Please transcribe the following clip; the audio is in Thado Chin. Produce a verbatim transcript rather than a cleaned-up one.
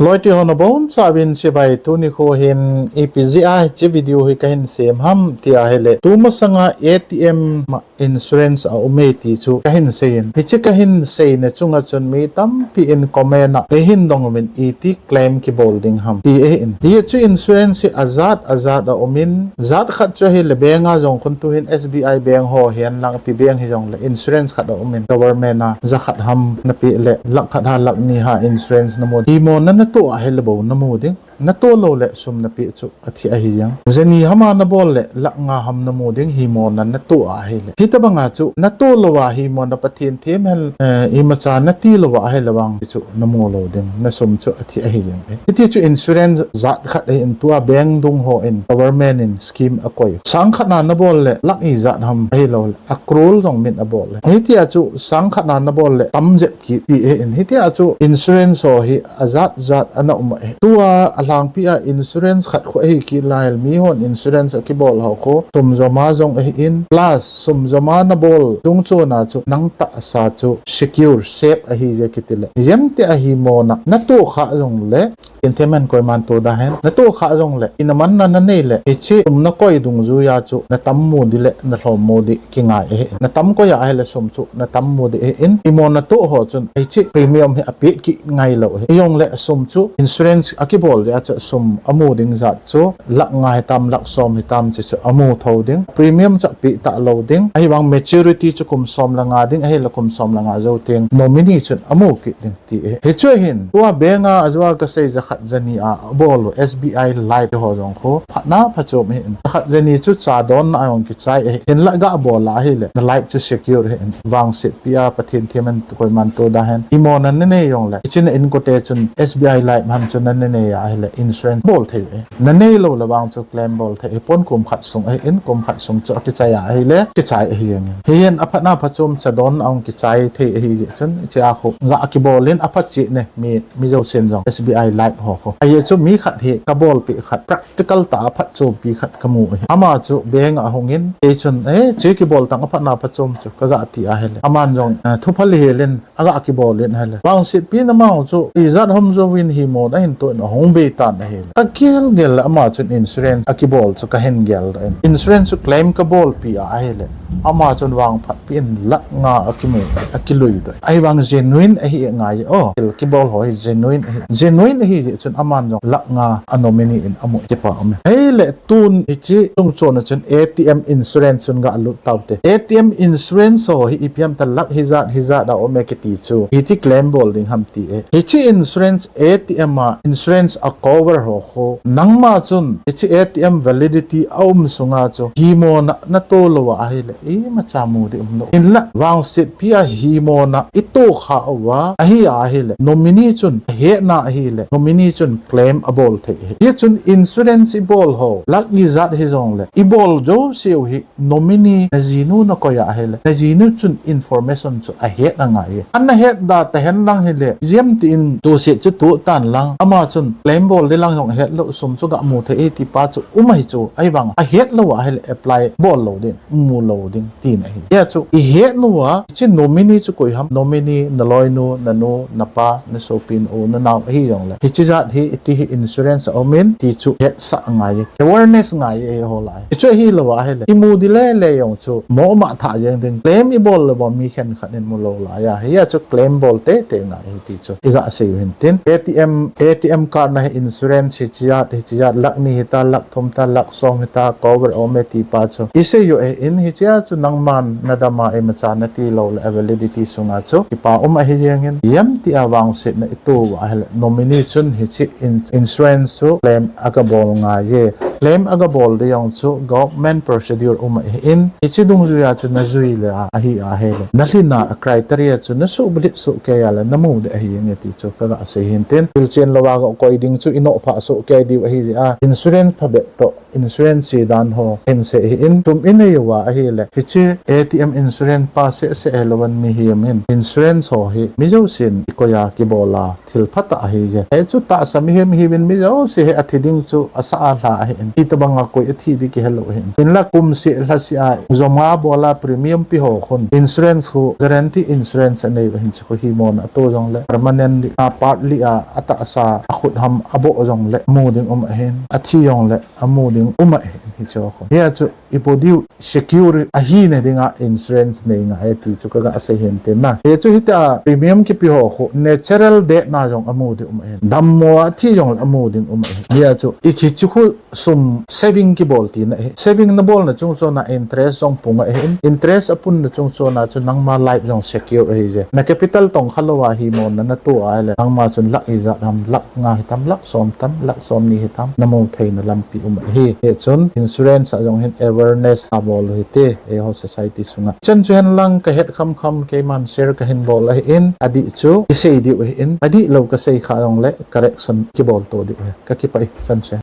Loi ti ho nabonchauvin chibai. Tuni kho hin ipi jeh a hiche video hi kahin sem ham ti ahile, tumasanga A T M a insurance aume ti chu kahin seiyin. Hiche kahin seina chunga chun mi tampi in comment a eihin dong uvin, iti claim kibol ding ham ti ahin. Hichu insurance hi ajat ajat aumin, jat khat chu ahile bank a jong khun tuhin S B I bank ho hihen lang ipi bank hijongle insurance khat aumin, government a jakhat ham napeh le lakh khat ha lakh ni ha insurance namu, himona natoh ahile bou namu ding. Natoh lou le sum napeh chu athi ahi jeng. Jani hama nabol le lakh nga ham namu ding, himona natoh ahile. Hitabanga chu natoh louva himona Pathen them hen, eh, imacha nati louva ahile vang chu namu lou ding, nasum chu athi ahi jeng. Hiti chu insurance jat khat ahin, tua bank dung hon government in scheme akoi. Sang khat na nabol le lakh ijat ham ahilouleh a crore jong min abol le. Hitia chu sang khat na nabol le tam jep kiti ahin. Hitia chu insurance ho hi ajat jat ana um ahi. Tua alhangpi a insurance khat khu ahi kit laihel, mihon insurance akibol ho khu sum joma jong ahin, plus sum joma nabol chungchona chu nang tahsa chu secure, safe ahije kiti le. Jemtia himona natoh kha jongle, Pathen them hen koiman toh da hen. Natoh kha jongle, ina manna nanei le, hiche sum nakoi dungjuiya chu natam mu ding le nalhom mu ding kingai ahi. Natam koi a ahile sum chu natam mu ding ahin, himona natoh ho chun hiche premium hi apeh kit ngailou ahi. Hijongle sum chu insurance akibol jeh a chu sum amu ding jat chu lakh nga hitam, lakh som hitam chu chu amu thou ding. Premium chu apeh talou ding. Ahivang maturity chu kum som le nga ding, ahile kum som le nga jou teng nominee chun amu kit ding ti ahi. Hichu ahin, tua bank a ajou a kasei jakhat jani a abol u S B I Life ho jong khu phatna phachom ahin. Jakhat jani chu cha donna a jong kichai ahi. Hinla gabol a ahile na life chu secure ahin. Vangsetpi a Pathen them hen koiman toh da hen. Himona nanei jongle, hiche na inkote chun S B I Life ham chu nanei a ahile insurance bol thei ahi. Nanei lou le vang chu claim bol thei ahipon, kum khat sung ahin, kum khat sung chu akichai a ahile kichai ahi jeng in. Hihen aphatna phachom, cha donna a jong kichai thei ahi jeh chun, hichea khu ga kibol in aphat cheh e, mi, mi jousen jong S B I Life ho khu. Ajeh chu mi khat hi kabolpeh khat, practical tah a phatchompi khat kamu ahi. Ama chu bank a ahungin, kei chun, eh, hiche kibol tang aphatna phachom chu kaga ti ahile, aman jong, eh, thu phal hel in aga kibol in ahile, vangsetpi na mau chu ijat ham jouvin himona ahin toh in ahung bei tan ahile, kagel gel le ama chun insurance akibol chu kahin gel in, insurance chu claim kabolpi a ahile, ama chun vangphat pi in lakh nga akimu, akilui doh. Ahivang genuine ahi ngai, o, thil kibol ho hi genuine ahi. Genuine ahi jeh chun aman jong lakh nga a nominee in amu tipa um e. Ahile tun hiche chungchon a chun A T M insurance chun galut taute. A T M insurance ho hi ipi ham ta, lakh hijat hijat a um e kiti chu, hiti claim bol ding ham ti e. Hiche insurance A T M a insurance a cover ho khu, nangma chun hiche A T M validity aum sunga chu himona natoh louva ahile imacha mu ding umlou. Hinla vangsetpi a himona itoh kha uva ahi ahile, nominee chun ahetna ahile, nominee chun claim abol thei ahi. Hichun insurance ibol ho, lakh ni jat hijongle, ibol jouseu hi nominee najinu nakoi a ahile, najinu chun information chu ahet angai e. Ana het da tahen lang hile, jemtin tuset chu tuh tan lang, ama chun claim bol ding lang jong ahet lou, sum chu gamu thei e tipa chu um ahi chu. Ahivang ahet lou ahile apply bol lou ding, mu lou ding tina ahi. Hia chu ihet uva, hiche nominee chu koi ham, nominee naloinu, nanu, napa, nasopi, na u, nanao ahi jongle, hiche jat hi iti hi insurance aumin ti chu hetsah ngai e, awareness ngai e eiho lai. Hichu ahilou ahile, imu ding lele jong chu mo ma tha jeng ding, claim ibol le bou mi khenkhat in mu lou lai a, hia chu claim bol teitei ngai e ti chu iga sei u hintin. A T M, A T M card na hi insurance hiche jat, hiche jat, lakh ni hita, lakh thum ta, lakh som hita, cover aume tipa chu isei u ahin, hichea chu nangman nadam a imacha nati lou le a validity sunga chu kipa um ahi jeng in, ijem tia vangsetna itoh uva ahile, nominee chun hiche in-, insurance chu claim aga bol ngai e. Claim aga bol ding jong chu government procedure um ahin, hiche dungjuiya chu najui le a, ahi ahile, nalhin a criteria chu nasuh bulhit soh kei a le namu ding ahi jeng e ti chu kaga sei hintin. Hilchen louva ga koi ding chu inoh phah soh kei diu ahi jeh a, insurance phabep toh, insurance che dan ho hin sei ahin, sum inei uva ahile, hiche A T M insurance pa seh seh hilouvan mihem in insurance ho hi mi jousen ikoi a kibol a thil phatah ahi jeh. Hichu tahsa mihem hiuvin mi jouse hi athi ding chu asa a lha ahin. Hitobanga koi athi ding kihelou ahin. Hinla kum seh lha seh a, jom nga bola premium pe ho khun insurance khu guarantee insurance anei u ahin, chu khu himona ato jongle permanently a partly a atahsa akhut ham aboh jongle amu ding um ahin, athi jongle amu ding um ahin, hiche ho khun. Hia chu ipo diu secure ahina dinga insurance nei ngai e ti chu kaga sei hin tin na. Hia chu hitia premium kipe ho khu natural death na jong amu ding um ahin. Dammo a thi jongle amu ding um ahin. Hia chu ithi chu khu sum saving kibol tina ahi. Saving nabolna chungchona interest jong pung ahin. Interest apunna chungchona chu nangma life jong secure ahije. Na capital tongkha louva himona nato ahile nangma chun lakh ijat ham, lakh nga hitam, lakh som tam, lakh somni hitam, namu theina lampi um ahi. Hichun insurance a jong hin awareness abol u hite, eiho society sunga. Chan chu henlang kahet khamkham keiman share kahin bol ahin, adih chu isei diu ahin, adihlou kasei kha jongle correction kibol to diu ahi. Kakipah e, chan chu hen.